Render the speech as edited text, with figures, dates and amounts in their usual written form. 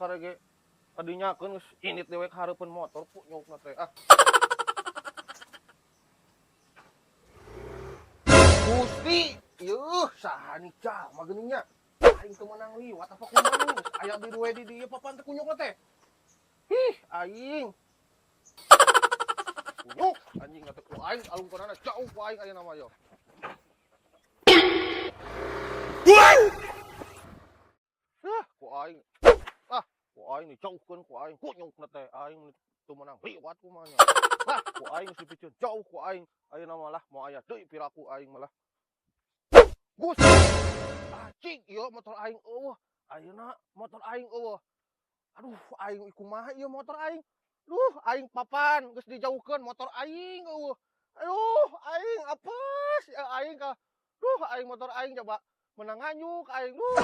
Karege kadinyakeun geus indit dewek hareupeun motor kunyukna teh ah. Gusti, yeuh saha nih jalma geuning nya? Aing teu meunang liwat apa kumaha nih? Geus aya di we di dieu papan teh kunyukna teh. Ih, aing. Kunyuk anjing teh ku aing alungkeunana jauh ku aing ayeuna mah yo. Hah, ku aing. Ah, ku aing dijauhkeun ku aing kunyukna teh aing teu meunang liwat kumaha nya. Lah, ku aing geus dipicieun jauh ku aing. Ayeuna mah lah moal aya deui piraku aing mah lah. Gusti, anjing ieu motor aing eueuh. Ayeuna motor aing eueuh. Aduh, aing kumaha ieu motor aing? Duh, aing papan geus dijauhkeun motor aing eueuh. Aduh, aing apes ya aing ka. Duh, aing motor aing coba menang nganyuk aing. Duh.